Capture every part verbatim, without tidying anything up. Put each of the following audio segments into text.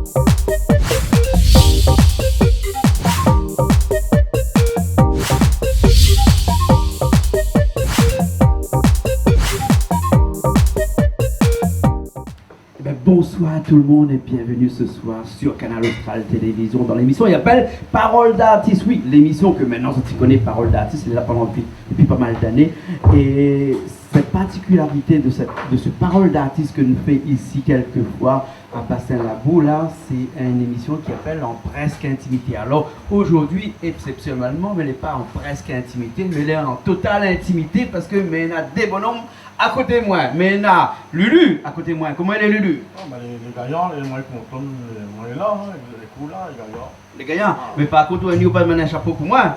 Eh ben, bonsoir tout le monde et bienvenue ce soir sur Kanal Austral Télévision dans l'émission i apèl Parole d'artiste. Oui, l'émission ke mintnan zot i koné, Parole d'artiste, lé la pandan, dopi, dopi pa mal d'ané. É sèt partikilarité de sèt, de se Parole d'artiste ke nou fé isi kèlkefoi a Bassin Labou la, sé in émision i apèl An Prèsk Intimité. Alor, zordi, eksepsionèlman, mi lé pa an prèsk intimité, mi lé an total intimité parske mi néna dé bonom a koté moin. Mi néna Lulu a koté moin. Koman i lé, Lulu ? Ah, ben, lé, lé gayar, lé, moin lé kontan, lé, moin lé la, hein, lé koul la, lé gayar. Lé gayar. Ah. Mé par kont, ou la pa amenn in shapo pou moin.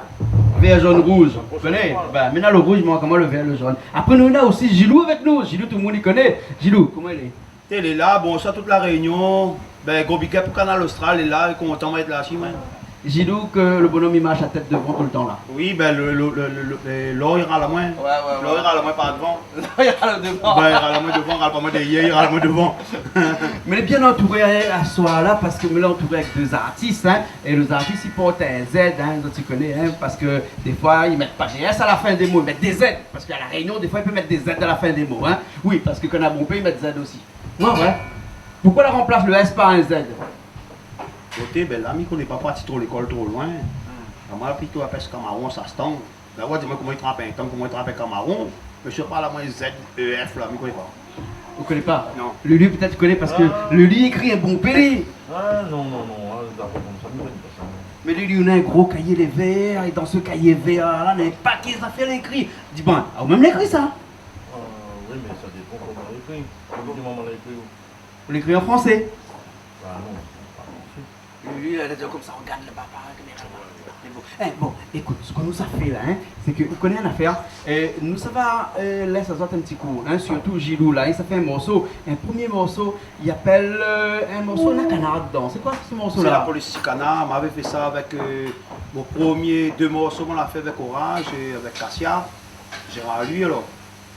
Vèr, zone, rouz. Shapo, ou koné ? Shapo. Ben, mi néna lo rouz, moin, koman lo vèr, lo zone. Apré, nou néna osi Gilou avèk nou. Gilou, tout demoun i koné. Gilou, koman i lé ? Té lé la, bonsoir tout La Rényon. Ben, gro big up pou Kanal Austral, lé la, kontan moin d'èt la osi, moin. Gilou, ke lo bonom i marsh la tèt dovan toultan la. Oui, ben, lo, lo, lo, lo, lo, euh, lor i ral amoin. Ouais, ouais, ouais. Lor i ral amoin par dovan. Lor i ral dovan. Ben, i ral amoin dovan, i ral pa moin dèrièr, i ral amoin dovan. Mi lé bien antouré, hein, aswar la, parske mi lé antouré avèk dé zartis, hein, é lé zartis i port in Z, hein, zot i koné, hein, parske défoi i mèt pa dé S a la fin dé mo, i mèt dé Z, parske a La Rényon, défoi i pé mèt dé Z a la fin dé mo, hein. Oui, parske kan na bonpé i mèt Z osi. Ouais, ouais. Poukosa la ranplas lo S par in Z ? Koté, ben la, mi koné pa, pa ti tro lékol tro loin. Hmm. Amoin, plito apèl sa kamaron, sa stang. Ben, ou va di amoin koman i trap in tang, koman i trap in kamaron. Mésyé, parl amoin Z E F la, mi koné pa. Ou koné pa ? Non. Lulu, pétèt ou koné, parske Lulu i ékri in bonpé. Ah, non, non, non, hein, zafèr konmsa, mi koné pa sa, non. Mé Lulu, ou néna in gro kayé lé vèr, é dan se kayé vèr la, néna in paké zafèr lé ékri. Di, ben, ou mèm la ékri sa ? Euh, oui, mé sa dépan koman lé ékri. Koman lé ékri ? Ou lékri an fransé ? Bah non, pa fransé. Li, li, la, la di konmsa, regard le papa, kaméra laba. Mé bon. Eh, bon, ékout, sak nou sa fé la, hein, sé ke, ou koné in afèr, euh, nou sa va, euh, lès azot in ti kou, hein, sirtou Gilou la, li sa fé in morso, in promié morso, i apèl, euh, in morso, na kanar dedan. Sé koi se morso la ? Sé La Police Ti Kanar. Moin lavé fé sa avèk, euh, mon promié dé morso, moin la fé avèk Orage é avèk Kasia, Gérard Louis, alor.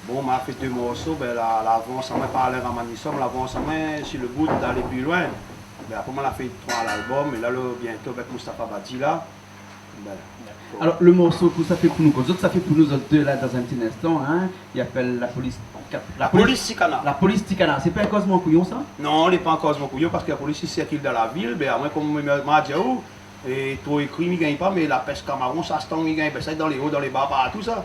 Bon, moin la fé dé morso, ben, la, la avans amoin, pa Alain Ramanisson, la avans amoin si le bout d'alé pli loin. Ben, apré, moin la fé troi lalbom, é la, le, bientôt avèk Moustapha Badi la. Ben. Alor, le morso ke ou sa fé pou nou, ke zot sa fé pou nou, zot dé la, dan in ti instan, hein, i apèl La Police Ti Ka-, La Police Ti Kanar. La Police Ti Kanar. Sé pa in kozman kouyon, sa ? Non, lé pa in kozman kouyon, parske la polis i sirkil dan la vil, ben, amoin, konm moin la di aou, é tro ékri, mi gingn pa, mé la pèsh kamaron, sa stang, mi gingn, ben, sa dan lé o, dan lé ba, partou, sa.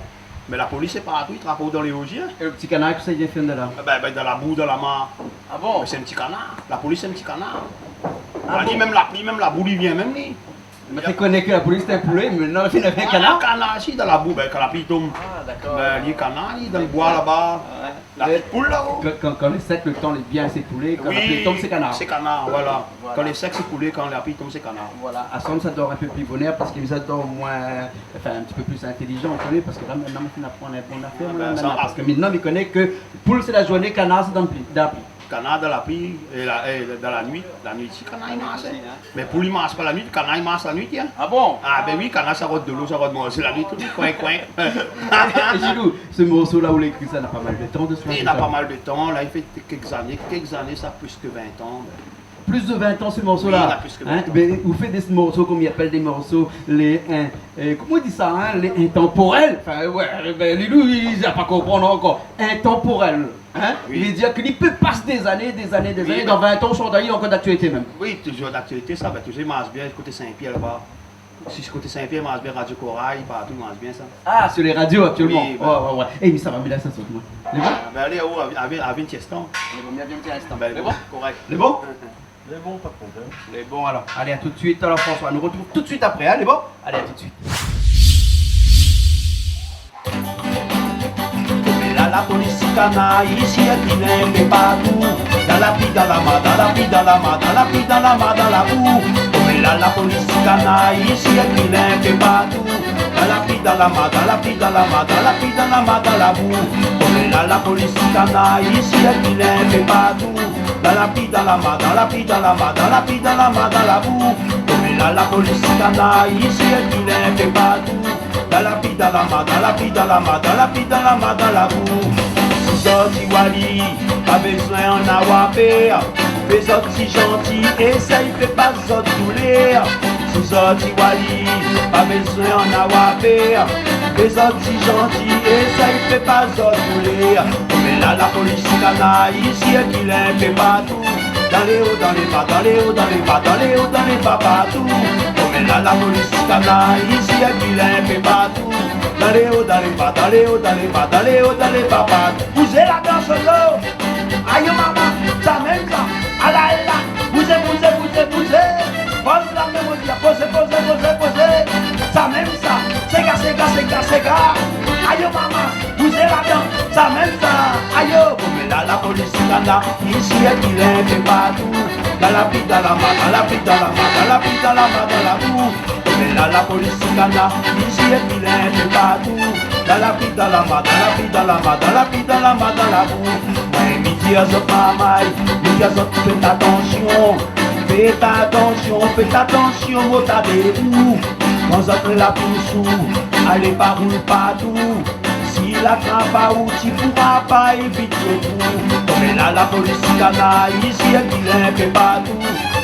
Mé la polis sé partou, i trap o dan lé o osi, hein. É le ti kanar, kosa i vien fé la ? Ah ben, ben, dan la bou, dan la mar. Ah bon ? Mé sé in ti kanar. La polis, sé in ti kanar. Ah bon ? Li mèm la pli, mèm la bou, li vien mèm, li. Moin té koné ke la polis té in poulé, mé non, li vien avèk in kanar. Ah, kanar, si, dan la bou, ben, kan la pli i tonm. Ah, dakor. Ben, li kanar, li, dan le boi laba. Ouais. La pli poul la-o. Kan, kan, kan lé sèk, le tan lé bien, sé poulé. Kan la pli tonm, sé kanar. Oui, sé kanar, voilà. Voilà. Kan lé sèk, sé poulé. Kan la pli tonm, sé kanar. Voilà. Asanm sa dor in pé pli bonèr parske sa dor moin, anfin, in ti pé pli intélijan, ou koné, parske la, mintnan, mi fine aprann in bon afèr, moin, mintnan, parske mintnan, mi koné ke poul, sé la zourné, kanar, sé dan le pli, dan la pli. Kanar dan la pli, é la, é dan la nuit, la nuit si kanar i marsh, hein. Mé poul i marsh pa la nuit, kanar i marsh la nuit, hein. Ah bon ? Ah ben oui, kanar sa rod dolo, sa rod manzé la nuit, tout, koin, koin. É Gilou, se morso la ou la ékri sa, na pa mal de tan de sa. Oui, na pa mal de tan, la, i fé kèk zané, kèk zané, sa, plis ke vin an, ben. Plis de vin an, se morso la. Oui, na plis ke vin an. Hein ? Ben, ou fé dé morso, konm i apèl dé morso, lé, hein, euh, koman i di sa, hein, lé intanporèl. Anfin, ouais, ben, Lulu, li, li la pa konprann ankor. Intanporèl. Hein ? Oui. I vé dir ke li pé pas dé zané, dé zané, dé zané, dan vin an, ou shant ali, ankor d'aktialité mèm. Oui, toujour d'aktialité, sa, ben, toujour i marsh bien, koté Sin-Pièr laba. Si, koté Sin-Pièr i marsh bien, Radio Koray, partou i marsh bien, sa. Ah, sur les radios actuellement. Oui, ben. Ouais, ouais, ouais. Eh, mé sa va, mé la, sa sort, moin. Lé bon ? Ah, ben, alé, o, avèk, avèk in ti instan. Lé bon, bien, bien, in ti instan. Ben, lé bon, korèk. Lé bon ? Lé bon, pa de problèm. Lé bon, alor. Alé, à tout de suite, alor, François. Nou retrouv tout de suite apré, hein, lé bon ? Alé, à tout de suite. Koméla la polis i kanar, isi é vilin, fé partou. Dan la pli, dan la mar, dan la pli, dan la mar, dan la pli, dan la mar, dan la bou. Koméla la polis i kanar, isi é vilin, fé partou. Dan la pli, dan la mar, dan la pli, dan la mar, dan la pli, dan la mar, dan la bou. Koméla la polis i kanar, isi é vilin, fé partou. Dan la pli, dan la mar, dan la pli, dan la mar, dan la pli, dan la mar, dan la bou. Koméla la polis i kanar, isi é vilin, fé partou. Dan la pli, dan la mar, dan la pli, dan la mar, dan la pli, dan la mar, dan la bou. Si sort i wali, pa bezoin ann avoir pèr. Fé zot ti zanti, éséy fé pa zot doulèr. Si zot i wali, pa bézoin ann avoir pèr. Fé zot ti zanti, éséy fé pa zot doulèr. Koméla la polis kana i sirkil in pé partou. Dan lé o, dan lé ba, dan lé o, dan lé ba, dan lé o, dan lé ba partou. Koméla la polis kana i sirkil in pé partou. Dan lé o, dan lé ba, dan lé o, dan lé ba, dan lé o, dan lé ba partou. Bouzé la dans solo. Ayo mama, sa mèm sa. Ala, ala. Bouzé, bouzé, bouzé, bouzé. Poz la min, mon dié. Pozé, pozé, pozé, pozé. Sa mèm sa. Séga, séga, séga, séga. Ayo mama, bouzé la dans. Sa mèm sa. Ayo. Koméla la polis kana i sirkil in pé partou. Dan la pli, dan la mar, dan la pli, dan la mar, dan la pli, dan la mar, dan la bour. Koméla la polis kana i sirkil in pé partou. Dan la pli, dan la mar, dan la pli, dan la mar, dan la pli, dan la mar, dan la bour. Moin mi di azot marmay, mi di azot fé atansion. Fé atansion, fé atansion, motard é rou. Kan zot la pli sou, alé pa roul partou. Si la trap aou, ti pou pa évit lo trou. Koméla la polis kana i sirkil in pé partou.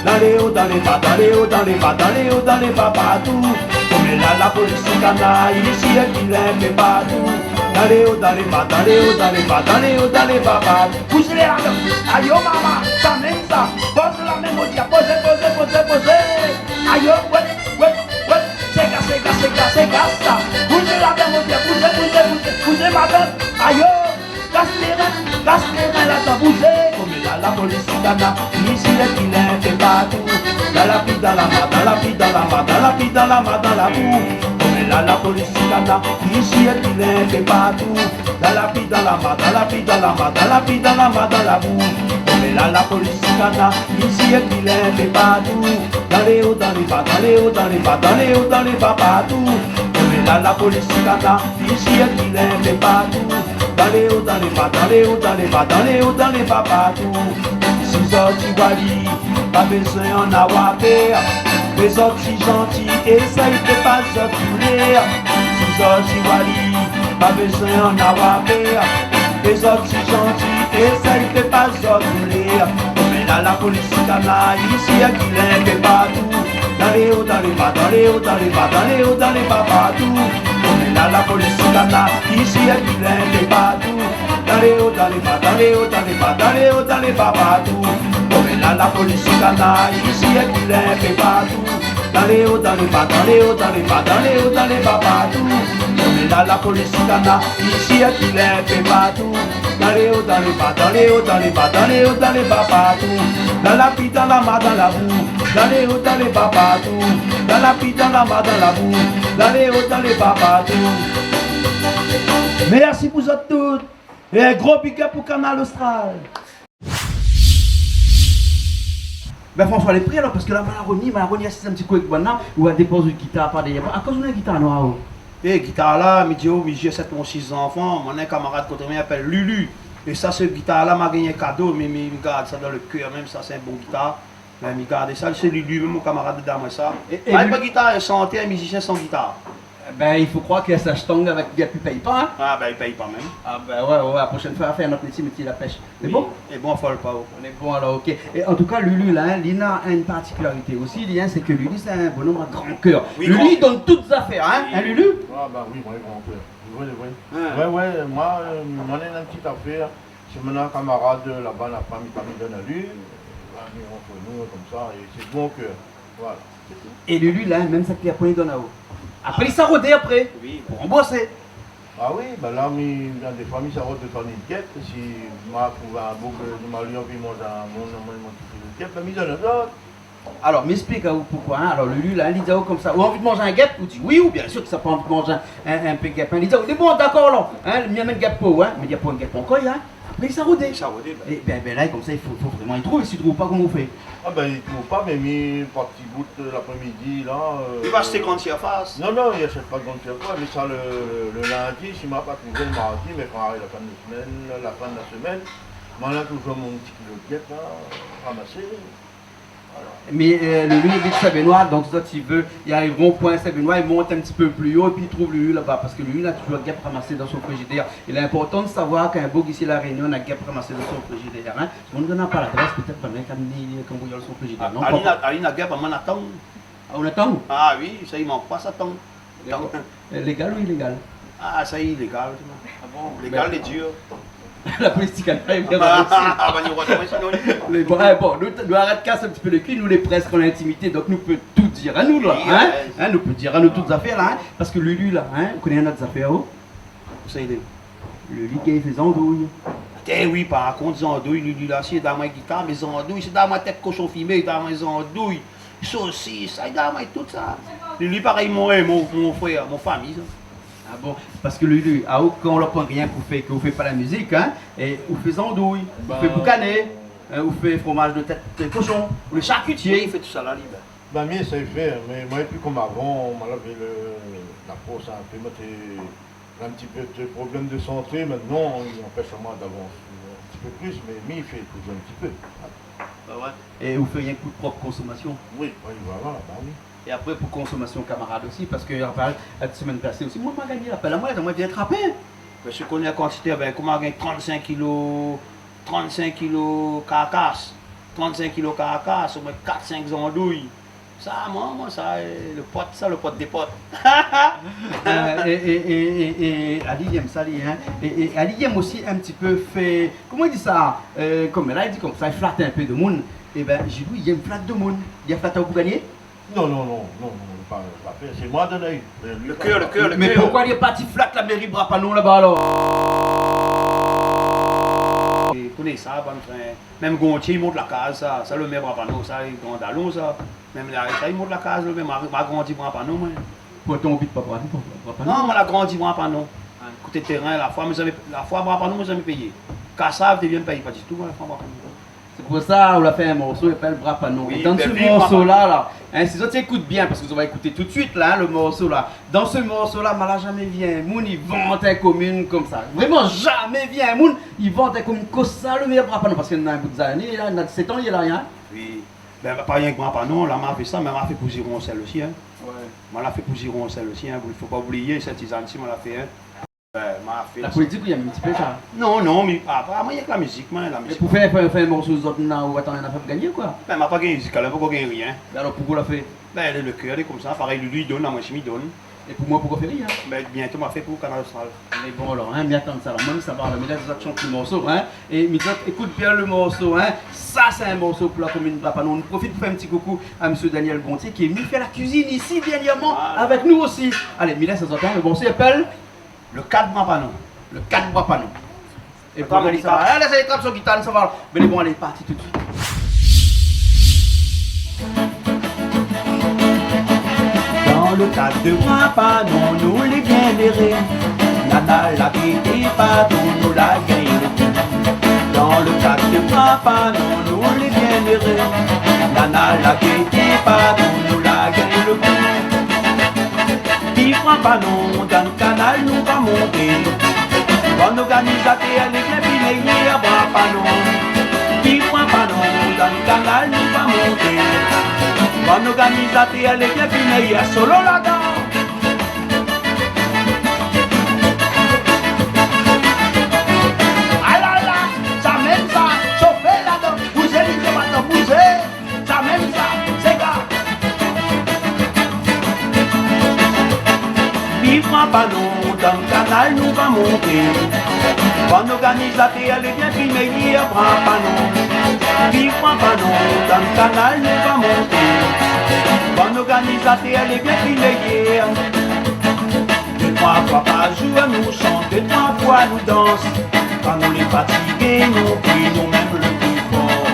Dan lé o, dan lé ba, dan lé o, dan lé ba, dan lé o, dan lé ba partou. Koméla la polis kana i sirkil in pé partou. Dan lé o, dan lé ba, dan lé o, dan lé ba, dan lé o, dan lé ba partou. Bouzé la dans. Ayo mama, sa mèm sa. Poz la min, mon dié. Pozé, pozé, pozé, pozé. Ayo, wé, wé, wé. Séga, séga, séga, séga sa. Bouzé la dans, mon dié. Bouzé, bouzé, bouzé. Bouzé madanm. Ayo. Kas lé rin, kas lé rin la dan bouzé. Koméla la polis kana i sirkil in pé partou. Dan la pli, dan la mar, dan la pli, dan la mar, dan la pli, dan la mar, dan la bour. Koméla la polis kana i sirkil in pé partou. Dan la pli, dan la mar, dan la pli, dan la mar, dan la pli, dan la mar, dan la bour. Koméla la polis kana i sirkil in pé partou. Dan lé o, dan lé ba, dan lé o, dan lé ba, dan lé o, dan lé ba partou. Koméla la polis kana i sirkil in pé partou. Dan lé o, dan lé ba, dan lé o, dan lé ba, dan lé o, dan lé ba partou. Si zot i wali, pa bézoin ann avoir pèr. Fé zot ti zanti, éséy fé pa zot doulèr. Si zot i wali, pa bézoin ann avoir pèr. Fé zot ti zanti, éséy fé pa zot doulèr. Koméla la polis kana i sirkil in pé partou. Dan lé o, dan lé ba, dan lé o, dan lé ba, dan lé o, dan lé ba partou. Koméla la polis kana i sirkil in pé partou. Dan lé o, dan lé ba, dan lé o, dan lé ba, dan lé o, dan lé ba partou. Koméla la polis kana i sirkil in pé partou. Dan lé o, dan lé ba, dan lé o, dan lé ba, dan lé o, dan lé ba partou. Koméla la polis kana i sirkil in pé partou. Dan lé o, dan lé ba, dan lé o, dan lé ba, dan lé o, dan lé ba partou. Dan la pli, dan la mar, dan la bour. Dan lé o, dan lé ba partou. Dan la pli, dan la mar, dan la bour. Dan lé o, dan lé ba partou. Mèrsi pou zot tout. É in gro big up pou Kanal Austral. Bin, François, lé pré alor, parske la, Malaroni, Malaroni asiz in ti kou èk bann la, ou va dépoz out gitar par dèrièr. Akoz ou néna in gitar noir, ou ? É, gitar la, mi di aou, mi zoué sa pou mon sis zanfan, moin néna in kamarad koté moin i apèl Lulu. É sa, se gitar la, ma gingn kado, mé, mé, mi gard sa dan le kèr mèm, sa, sé in bon gitar. Bin, mi gard sa, sé Lulu mèm, mon kamarad, la donn amoin sa. É, é Lulu, pa gitar, in shantèr, in mizisien san gitar. Bin, i fo kroir ke sa shtang avèk gèp i pèy pa, in ? A, bin, i pèy pa mèm. A, bin, wé, wé, wé, la proshèn foi, fé in ot métié, métié la pèsh. Sé bon ? É bon, fo le pa. Lé bon, alor, OK. É an tou ka, Lulu, la, in, li na in partikilarité osi, li, in, sé ke Lulu, sé in bonom a gran kèr. Lulu, i donn tout zafèr, in, in, Lulu ? A, ba oui, moin, gran kèr. Vré, vré. In. Wé, wé, moin, eu, moin néna in ti afèr. Si mon néna in kamarad, eu, laba, la fam i pa mi donn ali, ba, mi rann anou, konmsa, é sé bon kèr. Voilà. É Lulu, la, mèm sak li la poin, li donn aou. Apré, li sa rodé apré. Oui. Pou ranboursé. A oui, ba la, mi, bin, défoi, mi sa rod défoi in gèp. Si ma trouv in boug, eu, ma li anvi manz in, mon, mon, mon ti gèp, bin, mi donn azot. Alor, mi ésplik aou poukoué, in. Alor, Lulu, la, li di aou konmsa, ou anvi manz in gèp ? Ou di oui, ou biensir ke sa pa anvi manz in, in, in pé gèp, in. Li di aou, lé bon, dakor, alor, in, mi amenn gèp pou ou, in. Mé li na poin gèp ankor, in. Apré, li sa rodé. Li sa rodé, bin. É bin, bin la, konmsa, i fo, fo vréman li trouv. Si li trouv pa, koman ou fé ? A bin, li trouv pa, mé mi, par ti bout, eu, laprémidi, la, eu, li va ashté grann sirfas. Non, non, li ashèt pa grann sirfas, mé sa, le, le, le lindi, si ma pa trouvé, le mardi, mé kan ariv la fin de semèn, la fin de la semèn, moin néna toujour mon ti kilo gèp, la, ramasé. Voilà. Mé, euh, Lulu i abit Sin-Benoi, donk si zot i vé, i ariv ron-poin Sin-Benoi, i mont in ti pé pli o, épi i trouv Lulu laba, parske Lulu la touzour gèp ramasé dan son frizidèr. É lé inportan de savoir k'in boug isi La Rényon na gèp ramasé dan son frizidèr, in. Moun i done pa ladrès, pétèt pa mèt kan li kanbouy son frizidèr, non, ali pa. Na, ali na gèp, amoin na tang. Ah, ou na tang ? Ah oui, sa i mank pa sa, tang. Légal. Légal ou ilégal ? Ah, sa ilégal. Ah bon ? Légal, lé dir. La politik, èl lé bien. Ah, ba, ni roi, sinon. Mé bon, eh, bon, nou, nou arèt kas in ti pé lo kui, nou lé prèsk an intimité, donk nou pé tout dir anou la, oui, in ? Ouais. In, nou pé dir anou tout zafèr la, in ? Parske Lulu la, in, ou koné in not zafèr, oh ? Sa i lé. Lulu i fé zandouy. Eh oui, par kont, zandouy, Lulu la, si i done amoin gitar, mé zandouy, si i done amoin tèt koshon fimé, i done amoin zandouy, sosis, sa i done amoin tout sa. Lulu, parèy mon, eh, mon, mon frèr, mon fami sa. Ah bon ? Parske Lulu, aou, kan ou la poin rien pou fé, ke ou fé pa la mizik, in, é ou fé zandouy, ou fé boukané, in, ou fé fromaz de tèt koshon, ou lé sharkitié. Oui, i fé tout sa la, li, bin. Bin, mi éséy fé, mé moin lé pi konm avan, moin lavé le, la fors in pé, moin té in ti pé de problèm de santé, mintnan i anpèsh amoin davans in ti pé plis, mé mi fé touzour in ti pé. Ba ouais. É ou fé rienk pou prop konsomasion ? Oui, oui, voilà, ba oui. É apré pou konsomasion kamarad osi, parske, anfin, la semèn pasé osi, moin, ma gingn apèl amoin, la di amoin vien trapé. Mé si ou koné la kantité, bin, koman gingn trant-sink kilo, trant-sink kilo karkas, trant-sink kilo karkas, omoin kat-sink zandouy. Sa, moin, moin, sa, eh, lo pot, sa, lo pot dé pot. Euh, é, é, é, é, é ali i yèm sa, li, in. É, é ali i yèm osi in ti pé fé, koman i di sa, euh, konm la i di konmsa, i flat in pé demoun. Ébin, Gilou i yèm flat demoun. Li la flat aou pou gagné ? Non, non, non, non, non, pa, pa fé. Sé moin done. Lo kèr, lo kèr, lo kèr. Mé poukoué li la parti flat la méri Bras-Panon laba alor ? Ou koné sa, bann frin. Mèm Gontié i mont la kaz, sa, sa lo mèr Bras-Panon, sa, li grandalon, sa. Mèm la, sa, i mont la kaz, lo mèr, ma, ma grandi Bras-Panon, moin. Pourtan ou abit pa Bras-Panon, Bras-Panon. Non, moin la grandi Bras-Panon. Koté térin, la foi, mi zamé, la foi Bras-Panon, mi zamé péyé. Kasav té vien péyé pa ditou, moin, la foi Bras-Panon. Sé pou sa ou la fé in morso i apèl Bras-Panon. Oui, dan se morso la, la, in, si zot i ékout bien, parske zot va ékouté tout suit la, in, lo morso la. Dan se morso la, ma la zamé vi in moun i vant in komine konmsa. Vréman, zamé vi in moun i vant in komine konmsa, lo mèr Bras-Panon, parske na in bout zané la, na sèt an li lé la, in. Oui. Bin, pa rienk Bras-Panon la ma fé sa, mé ma fé pou Zironsèl osi, in. Ouais. Ma la fé pou Zironsèl osi, in. I fo pa oublié, Sint-Sizane si ma la fé, in. Bin, ma fé la politik, oui, in ti pé sa. Non, non, mé pa, pa, moin, rienk la mizik, moin, la mizik. Mé pou fé, fé, fé in morso zot na, ou atann in afèr pou gagné, koi ? Bin, ma pa gagné ziska la, pa gagné rien. Mé alor, poukoué ou la fé ? Bin, lo kèr lé konmsa, parèy Lulu i done, amoin osi mi done. É pou moin, pou koi fé rien ? Bin, bientô, ma fé pou Kanal Austral. Mé bon, alor, in, mi atann sa la, moin, sa va, la, mi lès zot shant lo morso, in. É mi di azot, ékout bien lo morso, in. Sa, sé in morso pou la komine Bras-Panon. Nou profit pou fé in ti koukou a mésyé Daniel Gontier, ki lé vni fé la kuizine isi dèrnièrman avèk nou osi. Voilà. Alé, mi lès azot, in, lo morso i apèl Lo kat Bras-Panon. Lo kat Bras-Panon. É pou atann, li sa, alé, sa i trap son gitar, sa va. Mé lé bon, alé, parti tout suit. Dan lo kat de Bras-Panon, nou lé bien éré. Nana la bété pa, nou la gingn lo kou. Dan lo kat de Bras-Panon, nou lé bien éré. Nana la bété pa, nou la gingn lo kou. Viv Bras-Panon, dan kanal nou va monté. Bann organizatèr, lé bien fine yèr Bras-Panon. Viv Bras-Panon, dan kanal nou va monté. Bann organizatèr, lé bien fine yèr, solo ladan. Alala, sa mèm sa, shofé ladan, bouzé, li di, atann, bouzé. Sa mèm sa, séga. Viv Bras-Panon, dan kanal nou va monté. Bann organizatèr, lé bien fine yèr Bras-Panon. Viv Bras-Panon, dan kanal nou va monté. Bann organizatèr, lé bien fine yèr. Dé troi foi par zour nou shant, dé troi foi nou dans. Kan nou lé fatigé, nou kri nou mèm lo pli for.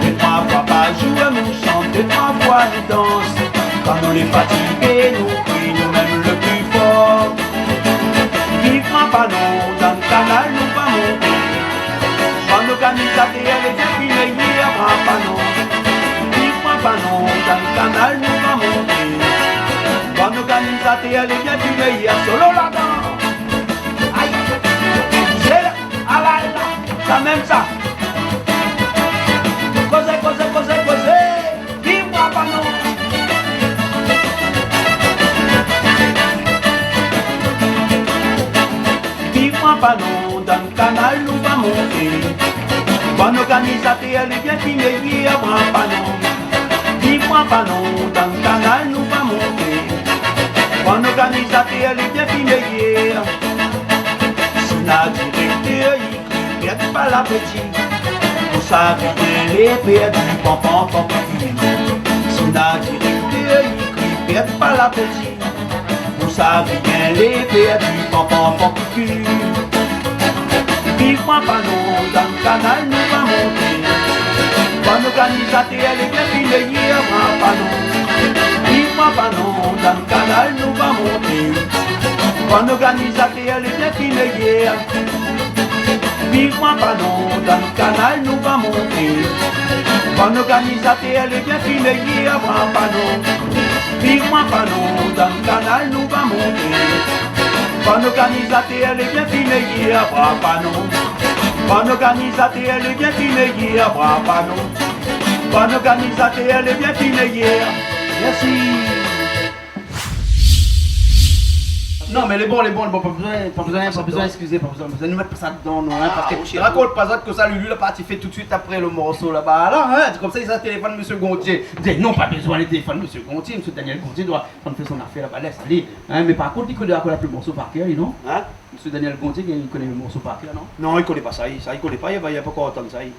Dé troi foi par zour nou shant, dé troi foi nou dans. Kan nou lé fatigé, nou kri nou mèm lo pli for. Viv Bras-Panon, dan kanal nou va monté. Bann organizatèr, lé bien fine yèr Bras-Panon. Viv Bras-Panon, dan kanal nou va monté. Bann organizatèr, lé bien fine yèr, solo ladan. Ay, sé la, alala, sa mèm sa. Kozé, kozé, kozé, kozé. Viv Panon, dan kanal nou va monté. Bann organizatèr lé bien fiméyé, bra panon. Viv bra panon, dan kanal nou va monté. Bann organizatèr lé bien fiméyé. Si na direktèr i kri, pèrd pa lapéti. Pou sa bien lé pèrdi, pam, pam, pam, pam. Si na direktèr i kri, pèrd pa lapéti. Pou sa bien lé pèrdi, pam, pam, pam, pam. Viv bra panon, dan kanal nou va monté. Bann organizatèr lé bien fiméyé, bra panon. Viv bra panon, dan kanal nou va monté. Bann organizatèr lé bien fiméyé. Viv bra panon, dan kanal nou va monté. Bann organizatèr lé bien fiméyé, bra panon. Viv bra panon, dan kanal nou va monté. Bann organizatèr lé bien fiméyé, bra panon. Bann organizatèr lé bien fiméyé, bra panon. Bann organizatèr lé bien fiméyé. Mèrsi. Non, mé lé bon, lé bon, lé bon, pa bezoin, pa bezoin, pa bezoin, eskizé, pa bezoin, pa bezoin, nou mèt pa sa dedan, non, hein, parske rakont pa sa konmsa, Lulu la parti fé tout suit apré le morso laba la, hein, sé konmsa, li sa téléfone Mésyé Gontié. Di, non, pa bezoin téléfone Mésyé Gontié, Mésyé Daniel Gontié doi fé son afèr laba, lès ali, hein, mé par kont, li koné ankor le morso par kèr, li, non ? Hein ? Mésyé Daniel Gontié, li koné le morso par kèr, non ? Non, li koné pa sa, li, sa, li koné pa, li la, li la pankor antann sa, li.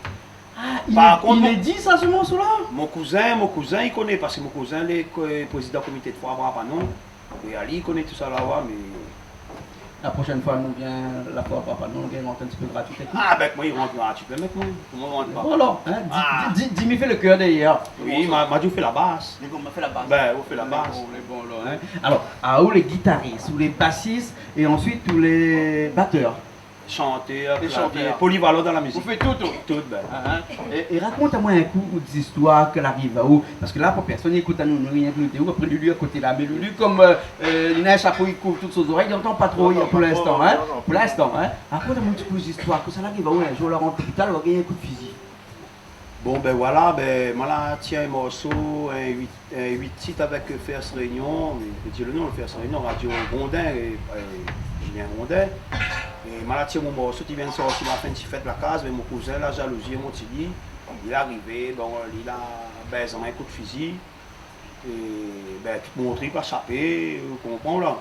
Ah, il est, il est dit ça, ce morceau-là ? Mon kouzin, mon kouzin, li koné, parske mon kouzin lé ko-, prézidan komité de foi, bra panon. Wi, ali, li koné tout sa la, wa, mé la proshèn foi nou vien, la foi, bra panon, nou vien rant in ti pé gratuit avèk nou. Ah, avèk moin, li rant gratuit, mé avèk moin, koman li rant pa ? Bon, alor, hein, di, di, di, di mi fé le kèr dèrièr. Wi, ma, ma di ou fé la bas. Lé bon, ma fé la bas. Ben, ou fé la bas. Lé bon, lé bon, alor, hein. Alor, ah, ou lé gitaris, ou lé basis, é ansuit ou lé batèr. Shantèr, klavié, polivalan dan la mizik. Ou fé tout, ou ? Tout, ben. Ah, hein. É, é rakont amoin in kou out zistoir ke la ariv aou. Parske la, pou pèrsone i ékout anou, nou rienk nou dé, ou apré Lulu a koté la. Mé Lulu, konm, euh, euh, li na in shapo, li kouv tout son zorèy, li antann pa tro, non, non, pou pa tro, linstan, hein. Non, non. Pou linstan, hein. Rakont amoin in ti pé zistoir, kosa la ariv aou, in zour la rant lopital, la gingn in kou de fizi. Bon, ben voilà, ben, moin la tir in morso, in uit, in uit tit avèk, euh, First Réunion, mi vé dir le non, First Réunion, Radio Rondin, é, é Julien Rondin. É moin la tir mon morso, ti vien sorti, ma fé in ti fèt la kaz, mé mon kouzin la jalouzi, mon ti li, li la arivé, bon, li la bèz amoin in kou de fizi, é, ben, tout mon trip la shapé, ou konpran, la.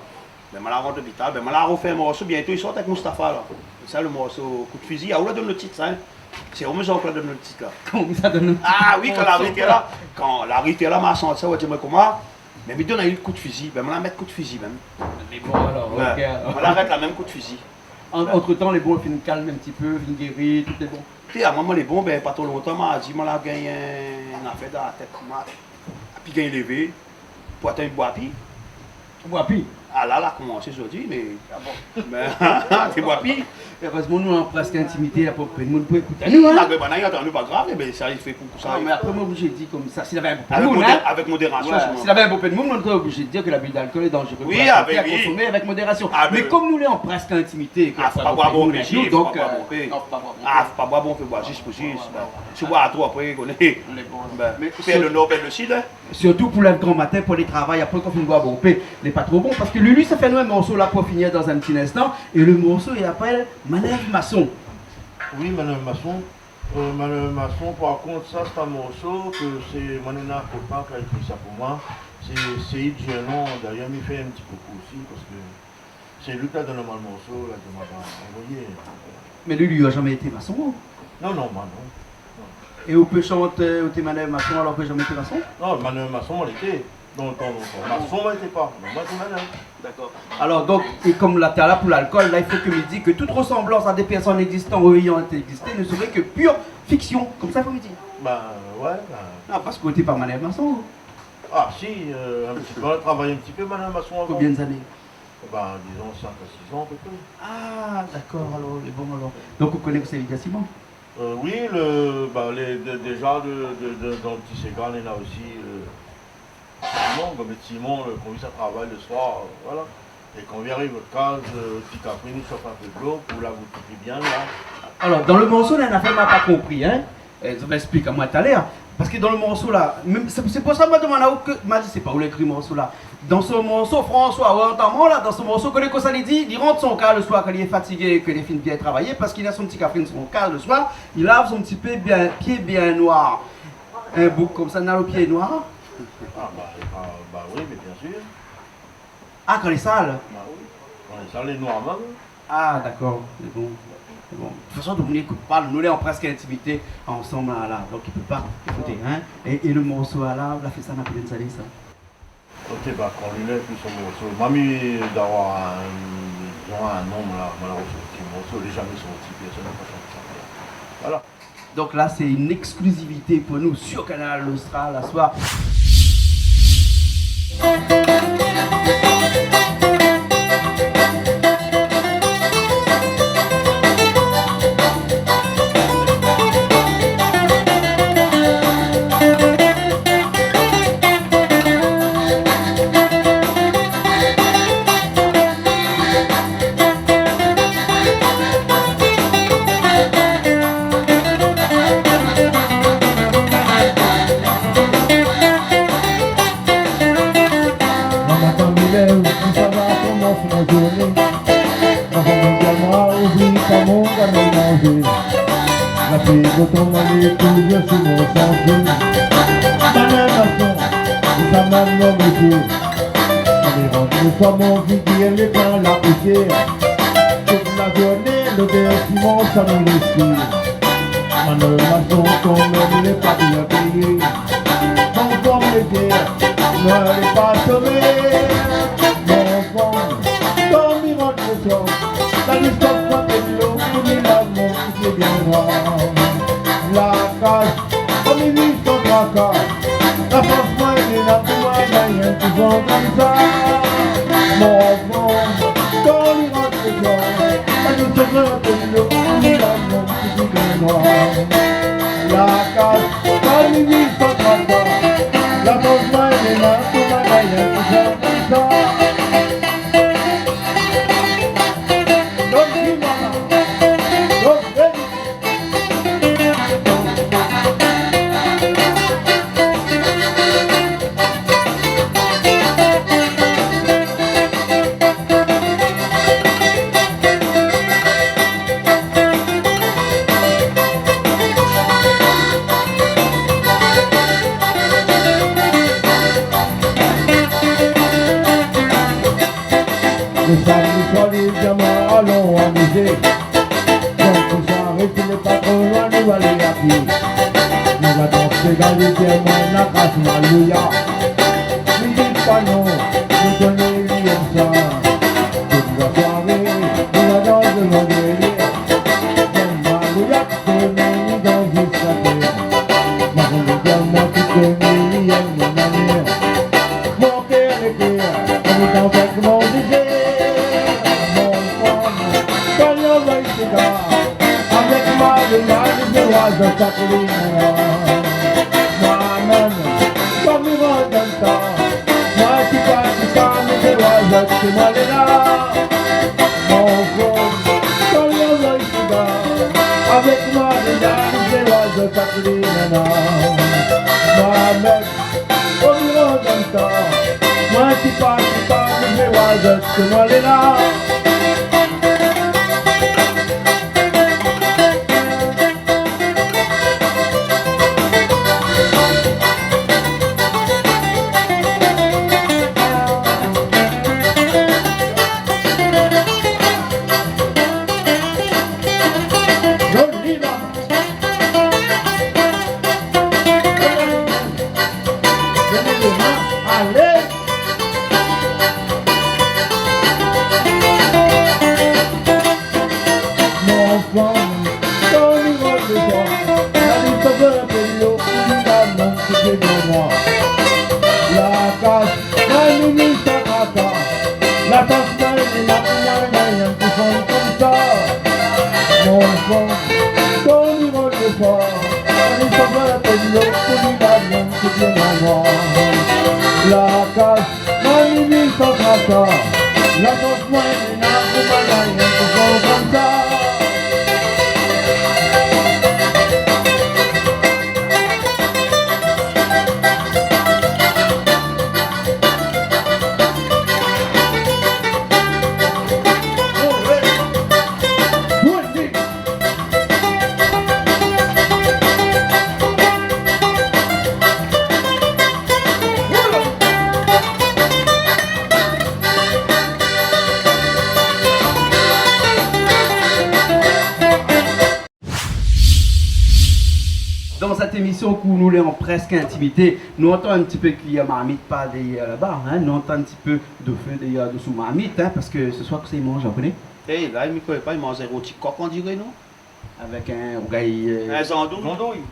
Ben, moin la rant lopital, ben, moin la rofé in morso, bientôt, li sort avèk Mustapha, la. É sa, le morso Kou de fizi, ah, ou la donn le tit, sa, hein. Sé ou mèm, Jean-Claude, donn le tit, la. Koman sa, donn le tit ? Ah wi, kan la arété la, kan la arété la, ma santi sa, ou la di amoin koman, mé mi donn ali Kou de fizi, ben, moin la mèt Kou de fizi, mèm. Lé bon, alor, ben, ok, alor. Moin la arèt la mèm, Kou de fizi. An, ben, antretan, lé bon, fine kalm in ti pé, fine géri, tout lé bon. Té, amoin, moin lé bon, ben, pa tro lontan, ma di, moin la gingn in afèr dan la tèt, ma pi gingn lévé, pou atann bwa pi. Bwa pi ? Ah, la, la komansé zordi, mé... Ah bon ? Ben, sé bwa pi. Erèzman, nou lé an prèsk intimité, la, pou pèrsone i ékout anou, hein. Ah, ben, banna i antann anou, pa grav, mé sa, li fé pou sa. Non, mé apré, moin, oblizé di konmsa, si lavé in bonpé de moun, hein. Avèk modé-, avèk modérasion, solman. Ouais, si lavé in bonpé de moun, nou lé oblizé di ke l'abus d'alcool est dangereux pour la santé, à consommer avec modération. Oui, ah, ben oui. Ah, ben oui. Mé konm nou lé an prèsk intimité, ah, fo pa bwar bonpé, donk, fo pa bwar bonpé. Non, fo pa bwar bonpé. Ah, fo pa bwar bonpé, bwar zis pou zis. Ouais, ouais, ouais. Si ou bwar tro, apré, ou koné. Lé bon. Ben, pèr le nor, pèr le sid, hein. Sirtou pou lèv gran matin, pou alé travay, apré, kan fine bwar bonpé, lé pa tro bon. Parske Lulu sa fé anou in morso la pou finir dan in ti linstan. É le morso, i apèl Manèv Mason. Wi, Manèv Mason. Euh, Manèv Mason, par kont, sa, sé in morso ke sé, moin néna in kopain ki la ékri sa pou moin. Sé Séïd Gernon, dayèr, mi fé in ti koukou osi, parske sé li ki la donn amoin le morso, la di amoin, ben, anvoyé. Mé li, li la zamé été mason, hein ? Non, non, moin, non. Non. É ou pé shant, euh, ou té manèv mason, alor ou pé zamé été mason ? Non, manèv mason, moin lété. Lontan, lontan. Mason, moin lété pa. Non, moin lété manèv. Dakor. Alor, donk, é konm la, talèr la, pou l'alkol, la, i fo ke mi di ke tout resanblans a dé pèrsone égzistan ou ayan égzisté ne serait que pure fiction. Konmsa, i fo mi di. Ben, ouais, ben. Non, parske ou té pa manèv mason, ou ? Ah, si, euh, in ti pé. Moin la travay in ti pé manèv mason avan. Konbien d'ané ? Ben, dizon, sink a sis an, a pé pré. Ah, dakor, alor, lé bon, alor. Donk, ou koné kosa i lé siman ? Euh, wi, le, ben, lé, dé-, déza, de, de, de, dan le ti séga, néna osi, euh, Simon, konm Simon, le, kan li sa travay le soir, euh, voilà. É kan li ariv out kaz, euh, ti kapri, nou shof in pé dolo pou lav out pipi bien, la. Alor, dan le morso, néna in afèr ma pa konpri, hein. Euh, zot va ésplik amoin talèr. Parske dan le morso la, mèm, sé, sé pou sa ma domann aou ke, ma di, sé pa ou la ékri morso la. Dan son morso, François, ou antann amoin la, dan son morso, koné kosa li di, li rant son kaz le soir kan li lé fatigé, ke li fine bien travayé, parske li na son ti kafrine son kaz le soir, li lav son ti pié bien, pié bien noir. In boug konmsa, na le pié noir ? Ah, bah, ah, bah oui, mais bien sûr. Ah, kan lé sal ? Bah oui. Kan lé sal, lé noir mèm. Ah, dakor, lé bon. Lé bon. De tout fason, nou lé, ékout pa, nou lé an prèsk intimité ansanm la, la. Donk, li pé pa ékouté, in. É, é le morso la, la fé sa, na plen salé sa. Ok, bah, kan li lé pi son morso. Mami, d'avoir in, dizon, in nonm la, malérèzman, ti morso, lé zamé sorti, pèrsone la pa shant sa. Voilà. Donk la, sé in éksklizivité pou nou sur Kanal Austral, la soir. Maman, kan mi lèv, mi sava komans mon zourné. Maman, mi di amoin, oubli pa mon gayar manzé. La fé de ton mari, toujour si mon santé. Maman, maman, mi sa mal mon métié. Kan mi rant le soir, mon figir lé plin la pousièr. Tout la zourné, lodèr piman sa mi réspir. Maman, maman, ton nonm lé pa bien péyé. Mon fanm lé fièr, moin lé pa sové. Mon fanm, kan mi rant le soir, la listèr sa fé dolo, pou mi lav mon pié bien noir. La kas, konm i viv san traka. La fors moin lé la pou moin, na rien ki fon konmsa. Mon fanm, kan li rant le soir, la nou sové in pé dolo, pou mi lav mon pié bien noir. La kas, konm i viv san traka. La fors moin lé la pou moin, na rien ki fon konmsa. Le samdi soir, lé zamé, alon amizé. Donk, pou sa, rété pa tro loin, nou alé a pié. Nou va dansé, galé, moin la kas malouya. Mi di pa non, nou koné li èm sa. Tout la soiré, nou va dansé, nou va gayé. Mèm malouya, koné li dans ziska tèr. Malouya, moin tout koné li èm mon manièr. Mon kèr lé klèr, kan mi dans avèk mon DJ. Mon fanm, kan li anvoy séga, avèk ma, le mari, le roi de Saklina. Moin mèm, kan mi rant dan ta, moin ti pa, ti pa, mi fé oizo, sé moin lé la. Mon fanm, kan li anvoy séga, avèk ma, le mari, le roi de Saklina. Moin mèm, o miroir dan ta, moin ti pa, ti pa, mi fé oizo, sé moin lé la. Joli, la. Alé. Mon fanm, kan mi rant le soir, la listèr sa fé dolo, pou mi lav mon pié bien noir. La kas, la minui sa traka. La fors moin lé la pou moin, na rien ki fon konmsa. Mon fanm, kan mi rant le soir, la listèr sa fé dolo, pou mi lav mon pié bien noir. La kas, la minui sa traka. La fors moin lé la pou moin, na rien ki fon konmsa. Isi, kou nou lé an prèsk intimité, nou antann in ti pé kuiyèr marmit par dèryèr laba, in, nou antann in ti pé de fé dèryèr, dosou marmit, in, parske se soir, kosa i manz, ou koné ? É la, mi koné pa, i manz in roti kok, on diré, non ? Avèk in rougay, euh, in zandouy. Zandouy.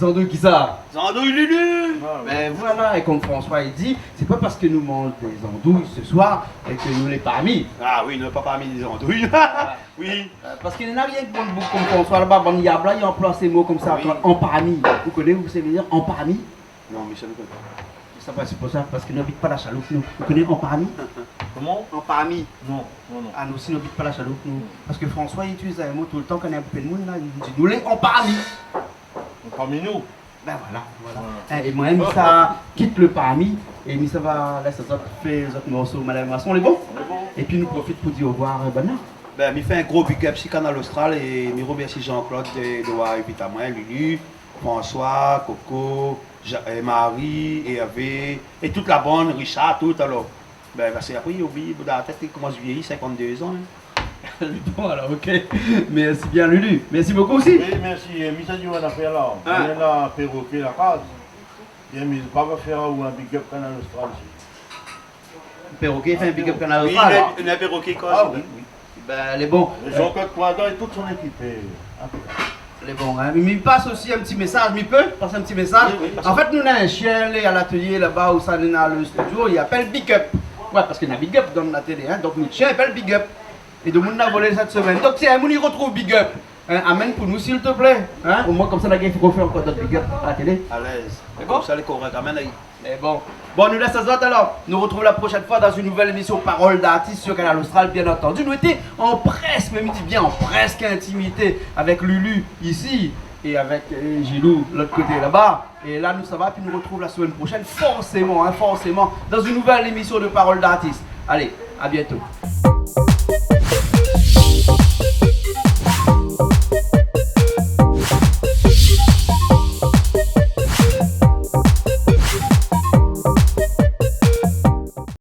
Zandouy kisa ? Zandouy Lulu. Ah, oui. Ben voilà, é konm François i di, sé pa parske nou manz dé zandouy se soir é ke nou lé parmi. Ah oui, nou lé pa parmi lé zandouy. Voilà. Oui. Euh, parske néna rienk bann boug konm François laba, bann yab la, i anploi sé mo konmsa, oui, kan, an parmi. Ou koné ou sé vé dir an parmi ? Non, mi sa, mi koné pa. Sa pa, sé pou sa, parske nou abit pa la Chaloup, nou. Ou koné an parmi ? Koman ? An parmi. Non, non, non. Ah, nou osi, nou abit pa la Chaloup, nou. Non. Parske François i itiliz in mo toultan kan néna in pé d'moun la, i di, nou lé an parmi. An parmi nou. Ben voilà, voilà. Voilà. In, é moin, mi sa kit le parmi, é mi sa va lès azot fé zot morso Madame Masson, lé bon ? Lé bon. Épi nou profit pou di orevoir, euh, banna. Ben, mi fé in gro big up si Kanal Austral é mi remèrsi Jean-Claude de, d'avoir invit amoin, Lulu, François, Coco, Ja-, euh, Marie, Hervé, é tout la bann, Richard, tout, alor. Ben, parske apré, i oubli, bout dan la tèt, i komans vyéyi, sinkant-dé zan, in. Bon, alor, OK. Mèrsi bien, Lulu. Mèrsi bokou osi. Oui, mèrsi. É, mi sa di aou in afèr la. In. Néna in pérokè la kaz. Bien, mi pa va fé aou in big up Kanal Austral isi. Pérokè i fé in big up Kanal Austral. Oui, in, in pérokè, koi. Ah oui, oui. Ben, lé bon. Jean-Claude Coindan é tout son ékip, é, in. Lé bon, in. Mi pas osi in ti mésaz, mi pé pas in ti mésaz ? Oui, oui, pas. An fèt, nou néna in shien, lé a latelié laba ousa néna le studio, i apèl Big Up. Ouais, parske néna Big Up dan la télé, in. Donk, nout shien i apèl Big Up. É domoun la volé sèt semèn. Donk, si in moun i retrouv Big Up, in, amenn pou nou, s'il te plaît. In, omoin konmsa, nou gingn refé ankor dot big up a la télé. Alèz. Lé bon ? Konmsa, lé korèk. Amenn ali. Mé bon. Bon, nou lès azot alor. Nou retrouv la proshèn foi dan in nouvèl émision Parole d'artiste sur Kanal Austral, bien entendu. Nou lété an prèsk, mé mi di bien an prèsk intimité avèk Lulu isi é avèk, euh, Gilou lot koté laba. É la, nou sava, pi nou retrouv la semèn proshèn, forséman, in, forséman, dan in nouvèl émision de Parole d'artiste. Alé, à bientôt.